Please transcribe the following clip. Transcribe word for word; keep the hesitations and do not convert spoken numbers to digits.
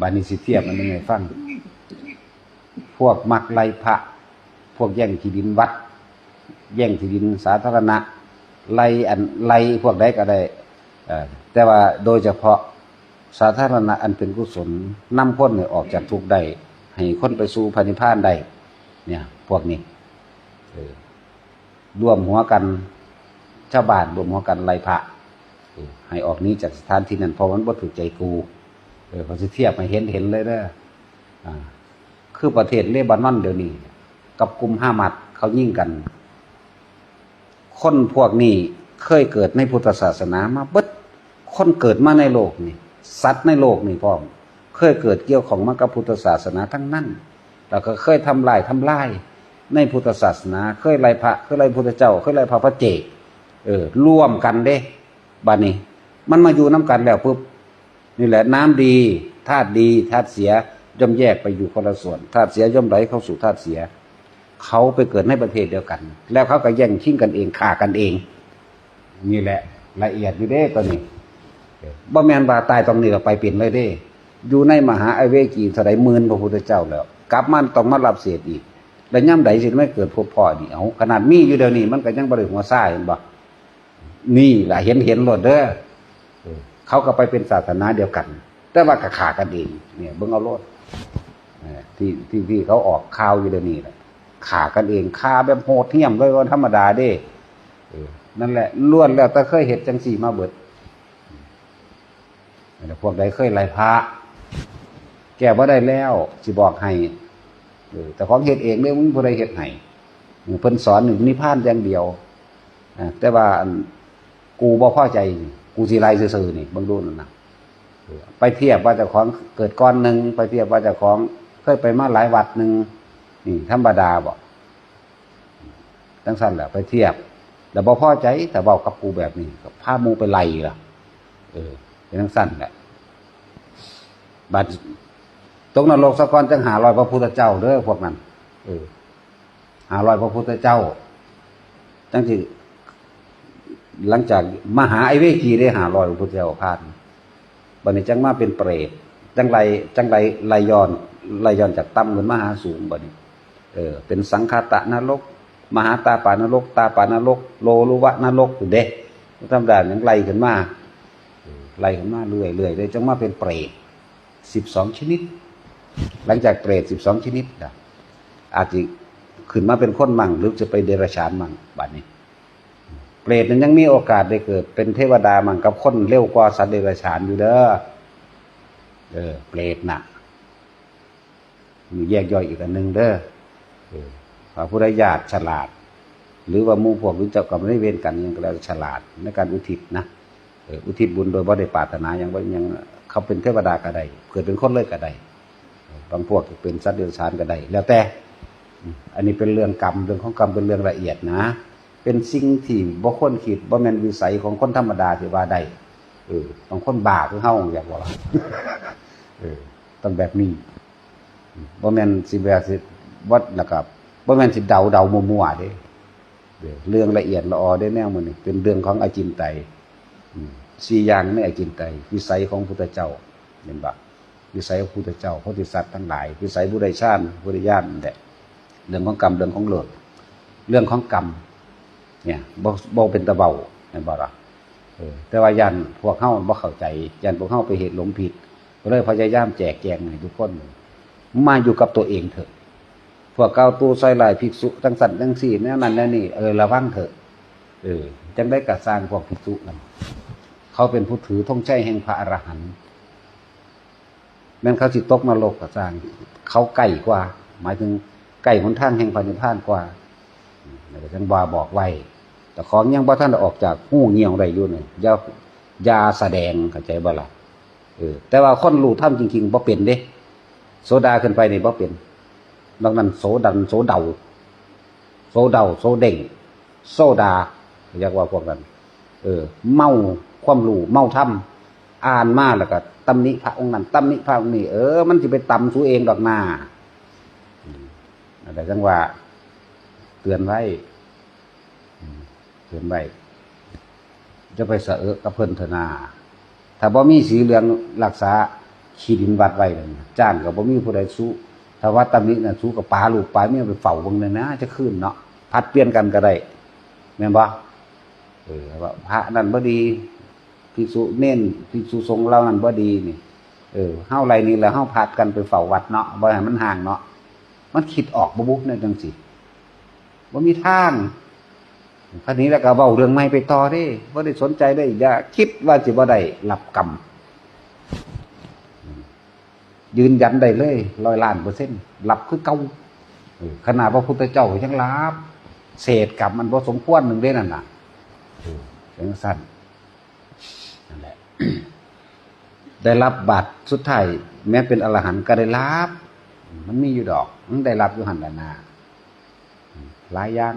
บาดนี้สิเทียบอันหนึ่งให้ฟัง พวกมักไล่พระ พวกแย่งที่ดินวัด แย่งที่ดินสาธารณะ ไล่อันไล่พวกใดก็ได้ เอ่อ แต่ว่าโดยเฉพาะสาธารณะอันเป็นกุศล นำคนให้ออกจากทุกข์ได้ ให้คนไปสู่พระนิพพานได้ เนี่ย พวกนี้ เออ ร่วมหัวกัน ชาวบ้านร่วมหัวกันไล่พระ เออ ให้ออกหนีจากสถานที่นั้น เพราะมันบ่ถูกใจกู เออ เขาสิเทียบให้เห็นเห็นเลยเด้อ อ่า คือประเทศเลบานอนเดี๋ยวนี้ กับกลุ่มฮามาสเขายิงกัน คนพวกนี้เคยเกิดในพุทธศาสนามาเบิด คนเกิดมาในโลกนี่ สัตว์ในโลกนี่พร้อม เคยเกิดเกี่ยวข้องมากับพุทธศาสนาทั้งนั้น แล้วก็เคยทำลายทำลายในพุทธศาสนา เคยไล่พระ เคยไล่พุทธเจ้า เคยไล่พระปัจเจก เออ ร่วมกันเด้ บัดนี้ มันมาอยู่นำกันแล้วปุ๊บ นี่แหละ น้ำดี ธาตุดี ธาตุเสีย ย่อมแยกไปอยู่คนละส่วน ธาตุเสียย่อมไหลเข้าสู่ธาตุเสีย เขาไปเกิดในประเทศเดียวกัน แล้วเขาก็แย่งชิงกันเอง ฆ่ากันเอง นี่แหละ ละเอียดอยู่เด้ตัวนี้ บ่แม่นว่าตายตรงนี้ก็ไปเป็นเลยเด้ อยู่ในมหาอเวจีเท่าใดหมื่นพระพุทธเจ้าแล้ว กลับมาต้องมารับเศษอีก แล้วย่ำใดสิไม่เกิดพบพ่อนี่ เอา ขนาดมีอยู่เดี๋ยวนี้ มันก็ยังบ่ได้หัวซ่า เห็นบ่ นี่ล่ะ เห็น เห็นโลดเด้อ เออ เขาก็ไปเป็นศาสนาเดียวกัน แต่ว่าก็ฆ่ากันเอง เนี่ย เบิ่งเอาโลด เออ ที่ ที่ ที่เขาออกข่าวอยู่เดี๋ยวนี้แหละ ฆ่ากันเอง ฆ่าแบบโหดเหี้ยมเลย ว่าธรรมดาเด้ เออ นั่นแหละ ล้วนแล้วแต่เคยเฮ็ดจังซี่มาเบิด แต่พวกใดเคยไล่พระ แก้บ่ได้แล้ว สิบอกให้ เออ แต่ของเฮ็ดเองเด้ มันบ่ได้เฮ็ดให้ เออ เพิ่นสอนนี่นิพพานอย่างเดียว อ่า แต่ว่าอัน กูบ่พอใจ กูสิไล่ซื่อๆนี่ เบิ่งดูนั่นน่ะ เออ ไปเทียบว่าเจ้าของเกิดก้อนหนึ่ง ไปเทียบว่าเจ้าของเคยไปมาหลายวัดหนึ่ง นี่ธรรมดาบ่ จังซั่นแหละ ไปเทียบ แล้วบ่พอใจ ถ้าเว้ากับกูแบบนี้ ก็พาหมู่ไปไล่ล่ะ เออ เป็นจังซั่นแหละ บัดตกนรกซะก่อน จังห้าร้อยพระพุทธเจ้าเด้อ พวกนั้น เออ ห้าร้อยพระพุทธเจ้า จังสิ หลังจากมหาอเวจีได้ห้าร้อยพระพุทธเจ้าผ่าน บัดนี้จังมาเป็นเปรต จังไล่ จังไล่ ไล่ย้อน ไล่ย้อนจากต่ำขึ้นมาหาสูง บัดนี้ เออ เป็นสังคาตะนรก มหาตาปานรก ตาปานรก โลลุวะนรก เด้ ธรรมดายังไล่ขึ้นมา เออ ไล่ขึ้นมาเรื่อยๆเลย จังมาเป็นเปรต สิบสองชนิด หลังจากเปรตสิบสองชนิดนะ อาจจะขึ้นมาเป็นคนมั่ง หรือจะไปเดรัจฉานมั่ง บัดนี้ เปรตนั้นยังมีโอกาสได้เกิดเป็นเทวดามั่งกับคนเร็วกว่าสัตว์เดรัจฉานอยู่เด้อ เออ เปรตน่ะ มีแยกย่อยอีกอันหนึ่งเด้อ เออ พระพุทธญาติฉลาด หรือว่าหมู่พวกรู้จักกับในเวรกันยังก็แล้วฉลาดในการอุทิศนะ เออ อุทิศบุญโดยบ่ได้ปรารถนาหยัง ว่าหยัง เขาเป็นเทวดาก็ได้ เกิดเป็นคนเลยก็ได้ บางพวกเป็นสัตว์เดรัจฉานก็ได้ แล้วแต่ อืม อันนี้เป็นเรื่องกรรม เรื่องของกรรมเป็นเรื่องละเอียดนะ เป็นสิ่งที่บ่ควรคิด บ่แม่นวิสัยของคนธรรมดาที่ว่าได้ เออ บางคนบ้าคือเฮา อยากว่า เออ ต้องแบบนี้ อืม บ่แม่นสิแบบสิวัดแล้วก็ บ่แม่นสิเดาเดามั่วๆเด้ เออ เรื่องละเอียดละออเด้ แนวมื้อนี้ เป็นเรื่องของอจินไตย อืม สี่อย่างในอจินไตย วิสัยของพุทธเจ้า เห็นบ่ วิสัยของพุทธเจ้า โพธิสัตว์ทั้งหลาย วิสัยผู้ได้ฌาน ผู้ได้ญาณนั่นแหละ เรื่องของกรรม เรื่องของเลิก เรื่องของกรรม เนี่ย บ่ บ่เป็นตาเบา เห็นบ่ล่ะ เออ แต่ว่าย้านพวกเฮาบ่เข้าใจ ย้านพวกเฮาไปเฮ็ดหลงผิด ก็เลยพยายามแจกแจงให้ทุกคน มาอยู่กับตัวเองเถอะ พวกกล่าวตู่ใส่ร้ายภิกษุ จังซั่นจังซี่ แนวนั้นแนวนี้ เออ ระวังเถอะ เออ จังใดก็ซ่างพวกภิกษุนั่น เขาเป็นผู้ถือธงชัยแห่งพระอรหันต์ แม่นเขาสิตกนรกก็ซ่าง เขาใกล้กว่า หมายถึงใกล้หนทางแห่งพระนิพพานกว่า อืม แล้วก็จังว่าบอกไว้ แต่ของยังบ่ทันได้ออกจากฮูเงี้ยวได้อยู่นี่ อย่า อย่าแสดง เข้าใจบ่ล่ะ เออ แต่ว่าคนรู้ธรรมจริงๆ บ่เป็นเด้ โสดาขึ้นไปนี่บ่เป็น นอกนั้นโสดัน โสเดา โสเดา โสเด้ง โสดา เรียกว่าพวกนั้น เออ เมาความรู้ เมาธรรม อ่านมาแล้วก็ตำหนิพระองค์นั้น ตำหนิพระองค์นี้ เออ มันสิไปตำสูเองดอกนา อืม นั่นแหละจังว่า เตือนไว้ อืม เตือนไว้ จะไปสะเอะกับเพิ่นเถอะนา ถ้าบ่มีสีเหลืองรักษา ขี้ดินวัดไว้นั่นน่ะ จ้างก็บ่มีผู้ใดสู้ ถ้าว่าตำหนิน่ะ สู้กับปาลูกปาเมียไปเฝ้าเบิ่งเลยนะ จะคืนเนาะ ผัดเปลี่ยนกันก็ได้ แม่นบ่ เออ ว่าพระนั่นบ่ดี ภิกษุเณร ภิกษุสงฆ์เหล่านั้นบ่ดีนี่ เออ เฮาไล่นี่แล้วเฮาผัดกันไปเฝ้าวัดเนาะ บ่ให้มันห่างเนาะ มันคิดออกบ่บุ แนวจังซี่ บ่มีทาง คันนี้แล้วก็เว้าเรื่องใหม่ไปต่อเด้ บ่ได้สนใจเด้ อย่าคิดว่าสิบ่ได้รับกรรม ยืนยันได้เลย ร้อยล้านเปอร์เซ็นต์ รับคือเก่า เออ ขนาดพระพุทธเจ้ายังรับ เศษกรรมมันบ่สมควรหนึ่งเด้นั่นน่ะ เออ จังซั่น นั่นแหละ ได้รับบาตรสุดท้าย แม้เป็นอรหันต์ก็ได้รับ มันมีอยู่ดอก มันได้รับอยู่หั่นล่ะนา หลายอย่าง